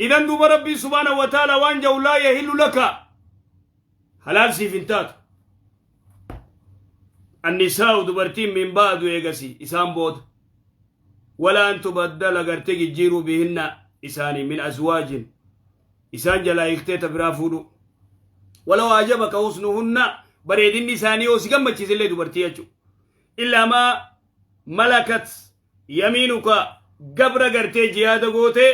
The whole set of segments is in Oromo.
Idan duuba Rabbiin subhaanahu wa ta'ala waan ja'u laa yahillu laka halaal siif hin taatu. Annisaa'u dubartiin min ba'du eegasi isaan booda. Walaa an tubaddala gartee jijjiiruu bihinna isaanii min azwaajin isaan jalaa hiiktee ta biraa fuudhu. Walaw ajabaka husnuhunna bareedinni isaanii yoo si gammachiise illee dubartii jechuudha. Illaa maa malakat yamiinuka gabra gartee jihaada gootee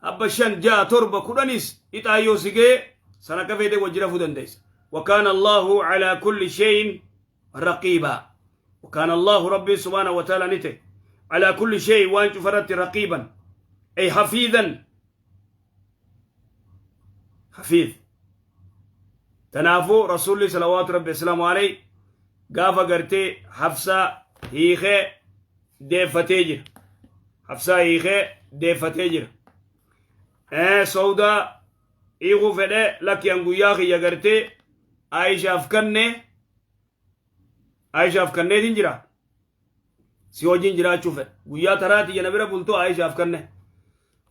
abba 5 6 7 10s ixaa yoo si ga'e san akka feete wajji rafuu dandeessa. Wakaana Allahu calaa kulli shay'in raqiibaa. Wakaana Allahu Rabbiin subhaanahu wa ta'ala ni ta'e calaa kulli shay'in waan cufarratti raqiiban ay hafiidan hafiid. Tanaafuu Rasuulli salawaatu Rabbi islaamu alayhi gaafa gartee Hafsaa hiikee deeffatee jira. Hafsaa hiikee deeffatee jira. Sawdaa hiikuu fedhee lakki an guyyaa kiyya gartee Aayishaaf kanne Aayishaaf kanneetiin jira. Si wajjin jiraachuu fedha. Guyyaa taraa tiyya na bira bultoo Aayishaaf kanne.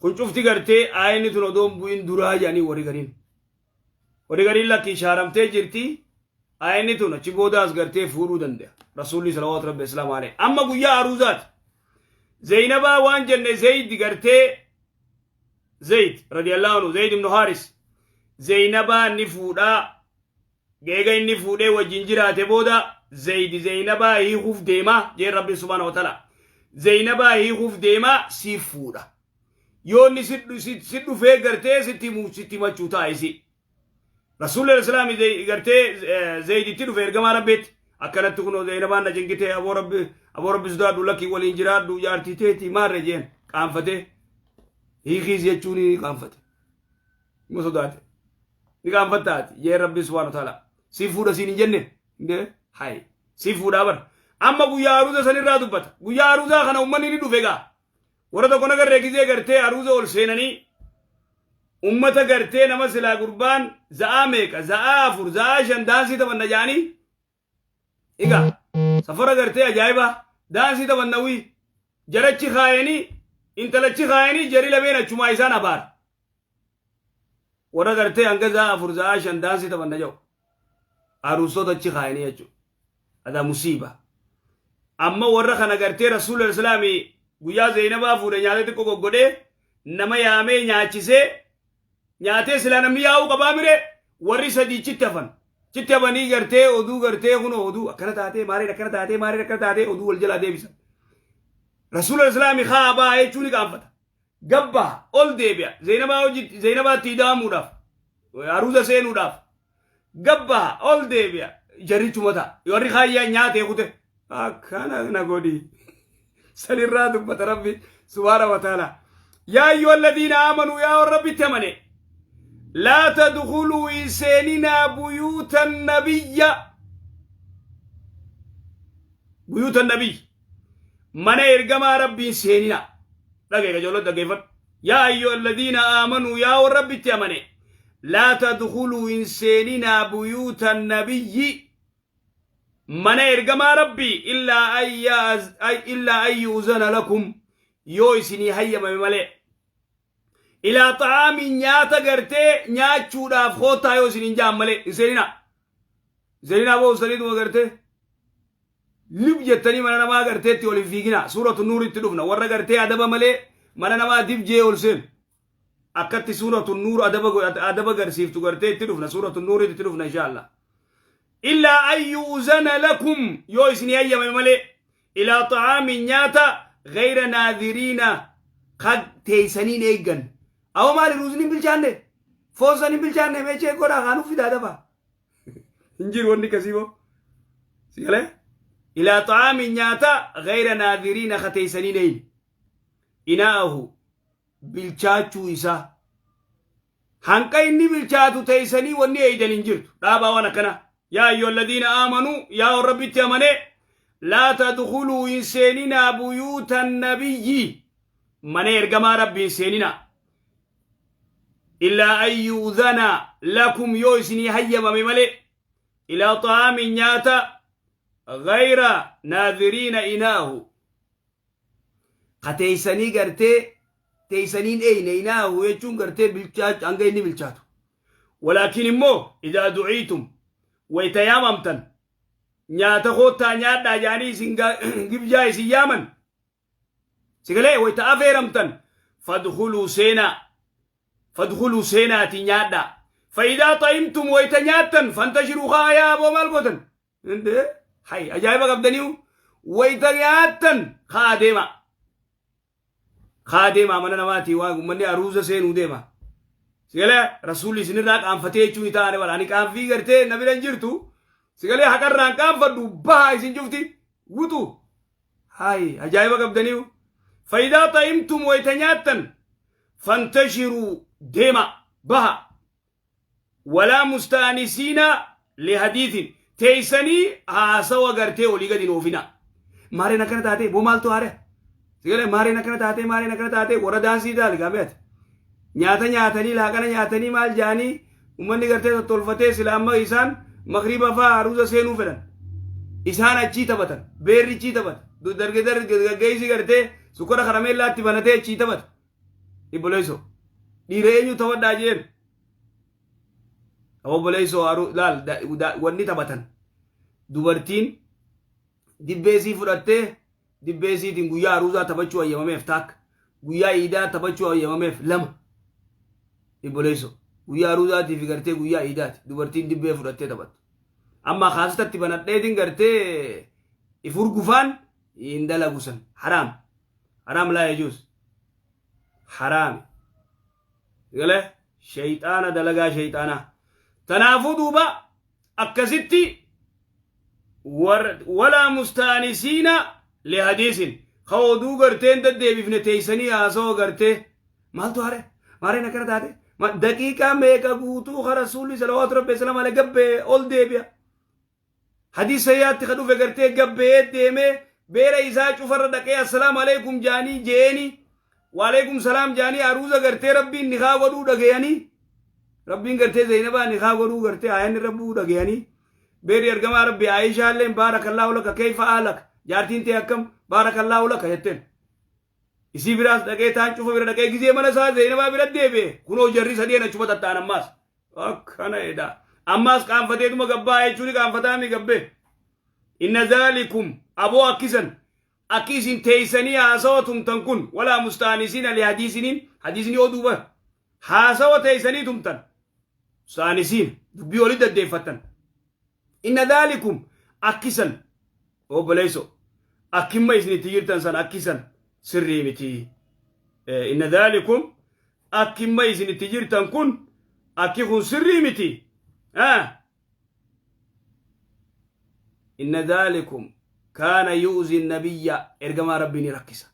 Kun cufti gartee aayinni tun odoo hin bu'in duraa jedhanii warri gariin. Warri gariin lakki ishaaramtee jirti. Aayinni tun achi boodaas gartee fuudhuu danda'a. Rasuulli salawaatu rabbi islaamu alayhi. Amma guyyaa aruuzaati. Zeynabaa waan jenne Zeyd gartee Zeyd radiyallahu anhu Zeyd ibn Haaris Zeynabaa ni fuudhaa Eega inni fuudhee wajjin jiraate booda Zaydi Zaynabaa hiikuuf deema jeen Rabbiin subhaanahu wa ta'ala. Zaynabaa hiikuuf deema siif fuudha. Yoo inni si dhufee gartee sitti himu sitti himachuu ta'a isi. Rasuulli Islaami gartee Zayditti dhufe ergamaa Rabbiitti. Akkanatti kunoo Zaynabaan na cinqitee aboo Rabbi aboo Rabbi sodaadhu lakkii waliin jiraadhu jaartii teetii maarre jeen qaanfatee hiikiis jechuun ni qaanfate. Ima sodaate. Ni qaanfatta ati jee Rabbi subhaanahu wa ta'ala. Si fuudha siin hin jenne. Indee hayi. Si fuudhaa bar. Amma guyyaa aruuza sanirraa dubbata. Guyyaa aruuzaa kana uummanni ni dhufe gaa. Warra tokko nagarree gizee gartee aruuza ol seenanii ummata gartee nama silaa gurbaan za'aa meeqa za'aa 4 za'aa 5 daansii taphanna jedhanii Egaa safara gartee ajaa'ibaa daansii taphanna wii jarachi kaayanii intalachi kaayanii jari lameen achumaa isaan abaara. Warra gartee hanga za'aa 4 za'aa 5 daansii taphanna jedhu aruusota achi kaayanii jechuudha. Adaa musiiba. Amma warra kana gartee Rasuula Islaamii guyyaa Zeenabaa fuudhe nyaata xiqqoo goggodhee nama yaamee nyaachisee nyaatee silaa namni yaa'uu qabaa mire warri sadii chitti hafan chitti hafanii gartee oduu gartee kunoo oduu akkana taatee maareen akkana taatee maareen akkana taatee oduu wal jalaa deebisan rasuula islaami haa baa jechuu ni qaanfata gabbaa ol deebi'a zeenabaa hojii zeenabaatti ida'amuudhaaf aruuza seenuudhaaf gabbaa ol deebi'a jarichuma ta'a warri kaayyaa nyaatee kute akkana na godhi sanirraa dubbata rabbi subhaana wa ta'ala yaa ayyuha alladhiina aamanuu yaa warra rabbitti amane laa tadkhuluu hin seeninaa buyuuta nabiyya buyuuta nabiy mana ergamaa rabbiin seeninaa dhagee qajeeloo dhaggeeffadhu yaa ayyuha alladhiina aamanuu yaa warra rabbitti amane laa tadkhuluu hin seeninaa buyuuta nabiyyi mana ergamaa rabbii illaa an yu'zana lakum yoo isinii hayyamame malee ilaa xa'aamin nyaata gartee nyaachuudhaaf koottaa yoo isiniin ja'an malee hin seeninaa hin seeninaa boo saniituma gartee lib jettanii mana namaa garteetti ol hin fiiginaa suuratu nuuritti dhufna warra gartee adaba malee mana namaa dib jee ol seenu akkatti suuratu nuur adaba adaba garsiiftu gartee itti dhufna suuratu nuuritti itti dhufna insha Allah illaa an yu'zana lakum yoo isinii hayyamame malee ilaa xa'aamin nyaata gayra naadiriina ka teeysaniin eeggan awo maali ruuzni hin bilchaanne foon san hin bilchaanne meechee godhaa kaanuu fidaa dafa hin jiru wanni akkasii moo si galee ilaa xa'aamin nyaata gayra naadiriina ka teeysaniin eeyne inaa'ahu bilchaachuu isaa Hanqa inni bilchaatu teeysanii wanni eeydan hin jirtu. Dhaabaa waan akkanaa. Yaa ayyuha alladhiina aamanuu yaa warra Rabbitti amanee laa tadkhuluu hin seeninaa buyuuta nabiyyi mana ergamaa Rabbi hin seeninaa. Illaa an yu'zana lakum yoo isinii hayyamame malee ilaa xa'aamin nyaata gayra naadhiriina inaahu ka teeysanii gartee Teeysaniin eeyne inaahu jechuun gartee bilchaach hanga inni bilchaatu. Walaakin immoo idaa duciitum wayta yaamamtan nyaata koottaa nyaadhaa jaanii isin gibjaa isin yaaman sigalee wayta afeeramtan fadkhuluu seenaa fadkhuluu seenaatii nyaadhaa fa'idaa xa'imtum wayta nyaattan fantashiruu kaayaa aboo maal gootan Indee hay ajaa'iba qabdaniiyu wayita nyaattan kaa deema. Kaa deema mana namaatii waan uummanni aruuza seenuu deema. Sigalee rasuulli isinirraa qaanfatee jechuun taane bara ani qaanfii gartee na bira hin jirtu. Sigalee haqarraan qaanfadhu baha isin cufti wuxu. Hay ajaa'iba qabdaniiyu. Faayidaa xa'imtum wayita nyaattan fantashiruu deema baha. Walaa musta'anisiina lihadiithin teeysanii haasawa gartee olii gadi hin oofinaa. Maareen akkana taatee boo maaltu haare? Sigalee maareen akkana taatee maareen akkana taatee warra daansii taali gaamee ati. Nyaata nyaatanii laaqana nyaatanii maal jaanii ummanni gartee tottolfatee sila amma isaan makriiba faa aruuza seenuu fedhan. Isaan achii taphatan beerri achii taphata dargaggeessi gartee sukkara karameellaatti banatee achii taphata. Obboleessoo dhiira eenyu taphadhaa jeen obboleessoo aru laal wanni taphatan dubartiin dibbee isii fudhattee dibbee isiitiin guyyaa aruuzaa taphachuu hayyamameef taakka guyyaa iidaa taphachuu hayyamameef lama obboleessoo guyyaa aruuzaatii fi gartee guyyaa iidaati dubartiin dibbee fudhattee taphattu amma kaasitatti banadheetiin gartee if hurgufaan hin dalagu san haraam haraam laa yajuuz haraami gale sheyxaana dalagaa sheyxaanaa tanaafuu duuba akkasitti walaa mustaanisiina lihadiisin ka oduu gartee hin deddeebifne teeysanii haasawa gartee maaltu hare maareen akkana taate daqiiqaa meeqa guutuu ka rasuulli salawaatu rabbi salaam alayhi gabbee ol deebi'a Hadiis sahihaatti ka dhufe gartee gabbe'ee deemee beera isaa cufarra dhaqee assalaamu alaikum jaanii je'eeni waalaikum salaam jaanii aruuza gartee rabbiin nikaa godhuu dhagayanii rabbiin gartee zaynabaa nikaa godhuu gartee aayanni rabbuu dhagayanii beerri ergamaa rabbi aayishaalleen baarakallaahu laka keeyfa ahlak jaartiin tee akkam baarakallaahu laka jetteen isii biraas dhaqee taan cufa bira dhaqee gizee mana isaa Zeynabaa bira deebi'e kunoo jarri sadeen achuma tatta'an ammaas akkana edha ammaas qaanfateetuma gabbaa jechuun qaanfataami gabbee inna zaalikum aboo akkisan akki isin teeysanii haasawa tumtan kun walaa musta'anisiina li hadiisiniin hadiisni oduu bar haasawa teeysanii tumtan musta'anisiin dubbii oli daddeeffattan inna zaalikum akkisan Obboleesso, akkimma isin itti jirtan san akki san sirrii miti. Inna dhaalikum akkimma isin itti jirtan kun akki kun sirrii miti. Inna dhaalikum kaana yu'zi nabiyya ergamaa rabbii ni rakkisa.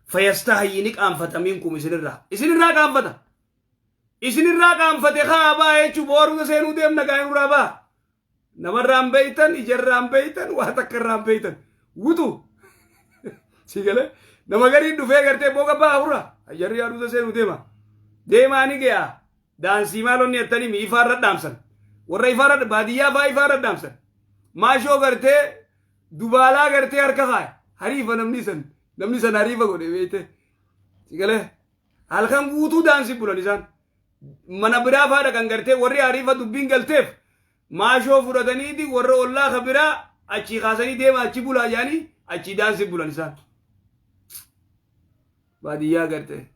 Fayastahyi ni qaanfata minkum isinirraa. Isinirraa qaanfata. Isinirraa qaanfate kaa baa jechuun booruu seenuu deemna gaa nurraa baa. Namarraan beeytan, ijarraan beeytan, waa takkarraan beeytan. Wutu. Si galee nama gariin dhufee gartee booga ba'a hurra. Jarri aduusa seenu deema. Deemaa ni ge'a. Daansii maalonni jettanii mi ifaarra dhaamsan. Warra ifaarra baadiyyaa fa'aa ifaarra dhaamsan. Maashoo gartee dubaalaa gartee harka kaaya. Hariifa namni san namni san hariifa godhe beeyte. Si galee halkan guutuu daansii bulan isaan. Mana biraa faa dhaqan gartee warri hariifa dubbiin galteef maashoo fudhataniiti warra ollaa ka biraa achii kaasanii deema achi bulaa jedhanii achii daansii bulan isaan. Baadiyyaa gartee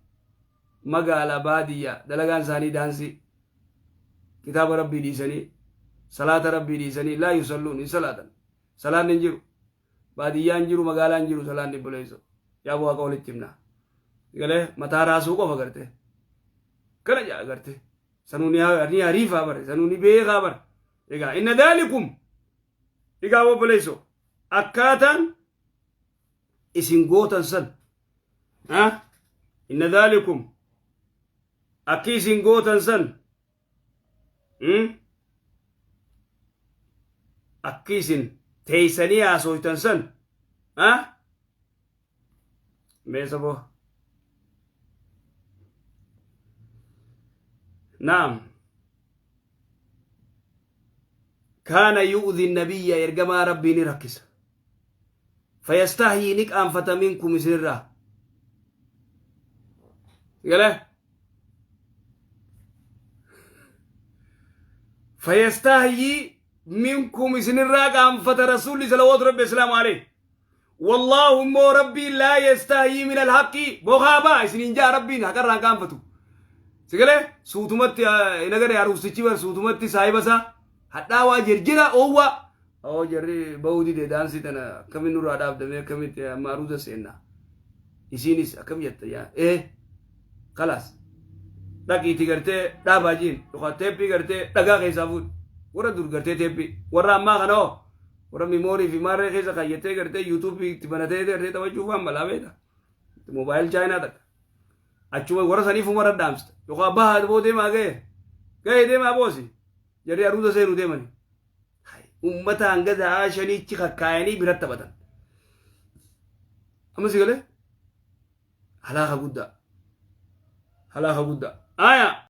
magaalaa baadiyyaa dalagaan isaanii daansii kitaaba rabbii dhiisanii salaata rabbii dhiisanii laa yusalluun hin salaatan salaanni hin jiru baadiyyaan jiru magaalaan jiru salaanni obboleesso yaa waaqa walitti himna galee mataa raasuu qofa gartee kana jaa gartee sanuu ni hariifaa bare sanuu ni beekaa bare egaa inna daalikum egaa obboleesso akkaataan isin gootan san inna daalikum akki isin gootan san Akki isin teeysanii haasooytan san mee saboo naam kaana yu'dhi nabiyya ergamaa rabbii ni rakkisa fayastahyii ni qaanfata minkum isinirraa Galee? Fayastahyii minkum isinirraa qaanfata rasuulli salawaatu rabbi islaamu alayhi. Wallaahu immoo rabbiin laa yastahyii min alhaqi bokaa ba'a isiniin ja'a rabbiin haqarraa hin qaanfatu. Sigalee suutumatti hin agarre aruusichi bar suutumatti saahiba isaa hadhaawaa jirjira oowwaa. Oo jarri bahuu dide daansii tana akkamiin nurraa dhaabdamee akkamitti amma aruuza seennaa. Isiinis akkam jetta yaa ee kalaas dhaqiitii gartee dhaabaa jiin yookaan teeppii gartee dhagaa keessaa fuudhi warra dur gartee teeppii warra ammaa kana hoo warra miimoorii fi maarree keessa kaayyattee gartee yuutuubii itti banatee gartee taphachuuf waan balaa beekta moobaayil chaayinaa takka achuma warra saniif warra dhaamsita yookaan bahaa boo deemaa ga'e ga'e deemaa boosi jarri aruuza seenuu deemani ummata hanga sa'aa shaniichi kakkaayanii biratti taphatan. Amma si galee? Halaaka guddaa. Halaaka guddaa. Aya!